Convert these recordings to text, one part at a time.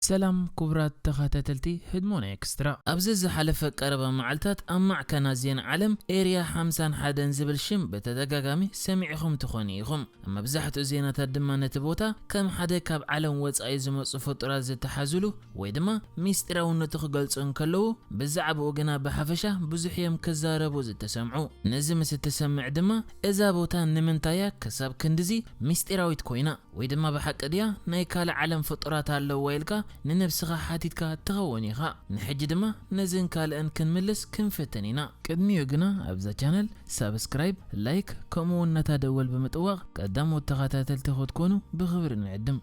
ሰላም ክቡራት ተኸታተልቲ ህድሞና ኤክስትራ። ኣብዚ ዝሓለፈ ቀረባ መዓልታት ኣብ ማዕከናት ዜና ዓለም ኤርያ ሓምሳን ሓደን ዝብል ሽም ብተደጋጋሚ ሰሚዕኹም ትኾኑ ኢኹም። ኣብ መብዛሕትኡ ዜናታት ድማ ነቲ ቦታ ከም ሓደ ካብ ዓለም ወጻኢ ዝመጹ ፍጡራት ዝተሓዝሉ ወይ ድማ ሚስጢራውነቱ ክገልጹ እንከለዉ፣ ብዛዕባኡ ግና ብሓፈሻ ብዙሕ እዮም ክዛረቡ ዝተሰምዑ። ነዚ ምስ እትሰምዕ ድማ እዛ ቦታ ንምንታያ ክሳብ ክንድዚ ሚስጢራዊት ኮይና? ወይ ድማ ብሓቂ ድያ ናይ ካልእ ዓለም ፍጡራት ኣለዋ ኢልካ ንነብስኻ ሓቲትካ ትኸውን ኢኻ። ንሕጂ ድማ ነዝን ካልእን ክንምልስ ክንፍትን ኢና። ቅድሚኡ ግና ኣብዛ ቻነል ሳብስክራይብ፣ ላይክ ከምኡ እውን ነታ ደወል ብምጥዋቕ ቀዳሞት ተኸታተልቲ ክትኮኑ ብኽብሪ ንዕድም።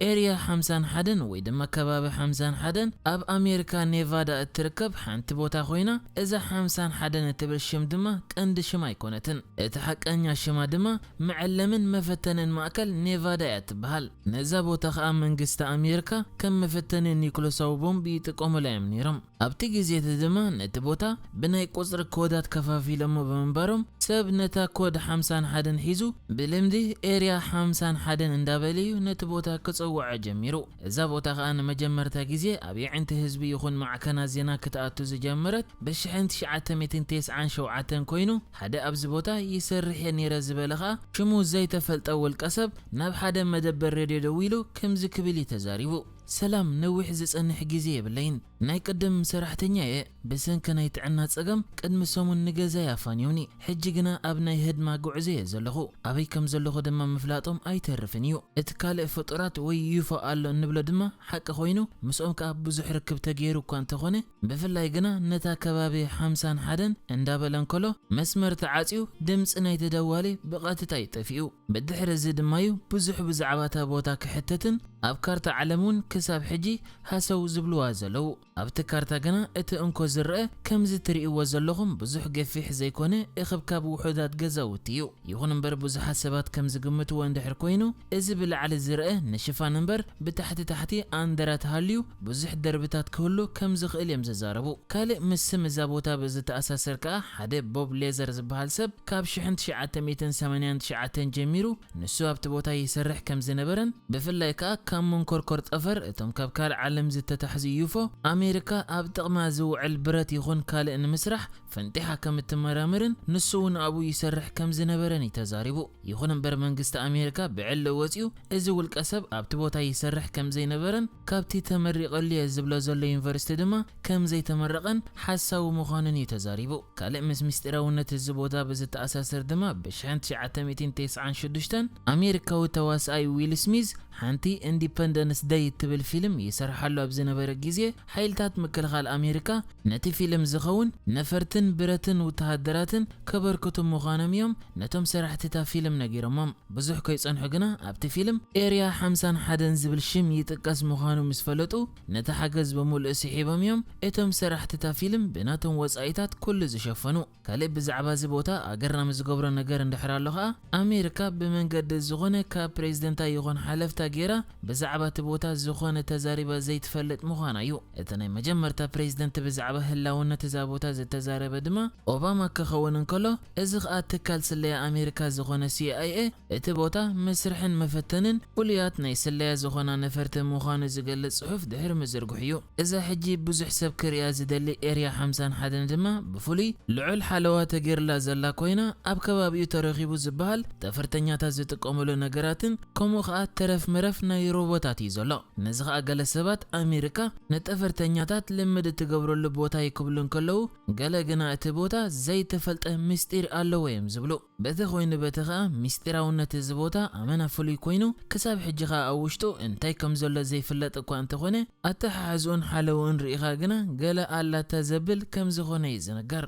ኤርያ ሓምሳን ሓደን ወይ ድማ ከባቢ ሓምሳን ሓደን ኣብ ኣሜሪካ ኔቫዳ እትርከብ ሓንቲ ቦታ ኮይና፣ እዛ ሓምሳን ሓደን እትብል ሽም ድማ ቀንዲ ሽም ኣይኮነትን። እቲ ሓቀኛ ሽማ ድማ መዐለምን መፈተንን ማእከል ኔቫዳ እያ ትበሃል። ነዛ ቦታ ኸኣ መንግስቲ ኣሜሪካ ከም መፈተኒ ኒውክለሳዊ ቦምብ ይጥቀሙላ እዮም ነይሮም። ኣብቲ ግዜ እቲ ድማ ነቲ ቦታ ብናይ ቁጽሪ ኮዳት ከፋፊሎሞ ብምንባሮም፣ ሰብ ነታ ኮድ ሓምሳን ሓደን ሒዙ ብልምዲ ኤርያ ሓምሳን ሓደን እንዳበለ እዩ ነቲ ቦታ ክጽውዖ ጀሚሩ። እዛ ቦታ ኸኣ ንመጀመርታ ግዜ ኣብ የዕንቲ ህዝቢ ይኹን ማዕከናት ዜና ክትኣቱ ዝጀመረት ብሽሕን ትሽዓተ ሚእትን ተስዓን ሸውዓተን ኮይኑ፣ ሓደ ኣብዚ ቦታ ይሰርሕ እየ ነይረ ዝበለ ኸኣ ሽሙ ዘይተፈልጠ ውልቀ ሰብ ናብ ሓደ መደበር ሬድዮ ደዊሉ ከምዚ ክብል እዩ ተዛሪቡ። ሰላም፣ ነዊሕ ዝጸንሕ ግዜ የብለይን። ናይ ቅድም ሰራሕተኛ እየ። ብሰንኪ ናይ ጥዕና ጸገም ቅድሚ ሰሙን ንገዛይ ኣፋንዮኒ። ሕጂ ግና ኣብ ናይ ህድማ ጉዕዞ እየ ዘለኹ። ኣበይ ከም ዘለኹ ድማ ምፍላጦም ኣይተርፍን እዩ። እቲ ካልእ ፍጡራት ወይ ዩፎ ኣሎ እንብሎ ድማ ሓቂ ኮይኑ፣ ምስኦም ከኣ ብዙሕ ርክብ ተገይሩ እኳ እንተኾነ፣ ብፍላይ ግና ነታ ከባቢ ሓምሳን ሓደን እንዳበለ እንከሎ መስመር ተዓጽዩ ድምጺ ናይቲ ደዋሊ ብቐጥታ እዩ ጠፊኡ። ብድሕሪ እዚ ድማ እዩ ብዙሕ ብዛዕባ እታ ቦታ ክሕተትን ኣብ ካርታ ዓለም እውን ክሳብ ሕጂ ሃሰው ዝብልዋ ዘለዉ። ኣብቲ ካርታ ግና እቲ እንኮ ዝረአ ከምዚ ትርእይዎ ዘለኹም ብዙሕ ገፊሕ ዘይኮነ እኽብካብ ውሑዳት ገዛውቲ እዩ። ይኹን እምበር ብዙሓት ሰባት ከም ዝግምትዎ እንድሕር ኮይኑ፣ እዚ ብላዕሊ ዝረአ ንሽፋን እምበር ብታሕቲ ታሕቲ ኣንደራት ሃልዩ ብዙሕ ደርብታት ክህሉ ከም ዝኽእል እዮም ዝዛረቡ። ካልእ ምስ ስም እዛ ቦታ ብዝተኣሳሰር ከኣ ሓደ ቦብ ሌዘር ዝበሃል ሰብ ካብ ሽሕን ትሽዓተ ሚእትን ሰማንያን ትሽዓተን ጀሚሩ ንሱ ኣብቲ ቦታ ይሰርሕ ከም ዝነበረን ብፍላይ ከኣ ካብ መንኮርኮር ጠፈር እቶም ካብ ካልእ ዓለም ዝተታሕዙ ዩፎ ኣሜሪካ ኣብ ጥቕማ ዝውዕል ብረት ይኹን ካልእ ንምስራሕ ፈንጢሓ ከም እትመራምርን ንሱ እውን ኣብኡ ይሰርሕ ከም ዝነበረን እዩ ተዛሪቡ። ይኹን እምበር መንግስቲ ኣሜሪካ ብዕሊ ወጺኡ እዚ ውልቀ ሰብ ኣብቲ ቦታ ይሰርሕ ከም ዘይነበረን ካብቲ ተመሪቐሉ እየ ዝብሎ ዘሎ ዩኒቨርሲቲ ድማ ከም ዘይተመረቐን ሓሳዊ ምዃኑን እዩ ተዛሪቡ። ካልእ ምስ ምስጢራውነት እዚ ቦታ ብዝተኣሳሰር ድማ ብሽሕን ትሽዓተ ሚእትን ተስዓን ሽዱሽተን ኣሜሪካዊ ተዋስኣይ ዊል ስሚዝ ሓንቲ ኢንዲፐንደንስ ደይ እትብል ፊልም ይሰርሓሉ ኣብ ዝነበረ ግዜ ሓይልታት ምክልኻል ኣሜሪካ ነቲ ፊልም ዝኸውን ነፈርትን ብረትን ወተሃደራትን ከበርክቱ ምዃኖም እዮም ነቶም ሰራሕቲ እታ ፊልም ነጊሮሞም። ብዙሕ ከይጸንሑ ግና ኣብቲ ፊልም ኤርያ ሓምሳን ሓደን ዝብል ሽም ይጥቀስ ምዃኑ ምስ ፈለጡ ነቲ ሓገዝ ብምሉእ ስሒቦም እዮም። እቶም ሰራሕቲ እታ ፊልም ብናቶም ወጻኢታት ኩሉ ዝሸፈኑ። ካልእ ብዛዕባ እዚ ቦታ ኣገራሚ ዝገብሮ ነገር እንድሕር ኣሎ ኸኣ ኣሜሪካ ብመንገዲ ዝኾነ ካብ ፕሬዝደንታ ይኹን ሓለፍታ ገይራ ብዛዕባ እቲ ቦታ ዝኾነ ተዛሪባ ዘይትፈልጥ ምዃና እዩ። እቲ ናይ መጀመርታ ፕሬዝደንት ብዛዕባ ህላውነት እዛ ቦታ ዝተዛረበ ድማ ኦባማ ክኸውን እንከሎ፣ እዚ ኸኣ ትካል ስለያ ኣሜሪካ ዝኾነ ሲ ኣይ ኤ እቲ ቦታ መስርሕን መፈተንን ፍሉያት ናይ ስለያ ዝኾና ነፈርቲ ምዃኑ ዝገልጽ ጽሑፍ ድሕሪ ምዝርግሑ እዩ። እዛ ሕጂ ብዙሕ ሰብ ክርእያ ዝደሊ ኤርያ ሓምሳን ሓደን ድማ ብፍሉይ ልዑል ሓለዋ ተገይርላ ዘላ ኮይና ኣብ ከባቢኡ ተረኺቡ ዝበሃል ጠፈርተኛታት ዝጥቀምሉ ነገራትን ከምኡ ኸኣ ተረፍ መረፍ ናይ ሮቦታት እዩ ዘሎ። ነዚ ኸኣ ገለ ሰባት ኣሜሪካ ንጠፈርተኛታት ልምድ እትገብረሉ ቦታ እዩ ክብሉ እንከለዉ፣ ገለ ግና እቲ ቦታ ዘይተፈልጠ ምስጢር ኣለዎ እዮም ዝብሉ። በቲ ኮይኑ በቲ ኸኣ ምስጢራውነት እዚ ቦታ ኣመና ፍሉይ ኮይኑ ክሳብ ሕጂ ኸኣ ኣብ ውሽጡ እንታይ ከም ዘሎ ዘይፍለጥ እኳ እንተኾነ ኣተሓሕዝኡን ሓለውኡን ርኢኻ ግና ገለ ኣላታ ዘብል ከም ዝኾነ እዩ ዝንገር።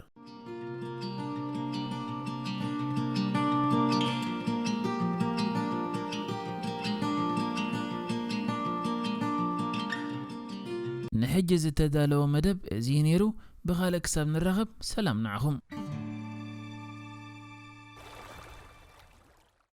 ንሕጂ ዝተዳለወ መደብ እዚ እዩ ነይሩ። ብኻልእ ክሳብ ንራኸብ ሰላም ንዓኹም።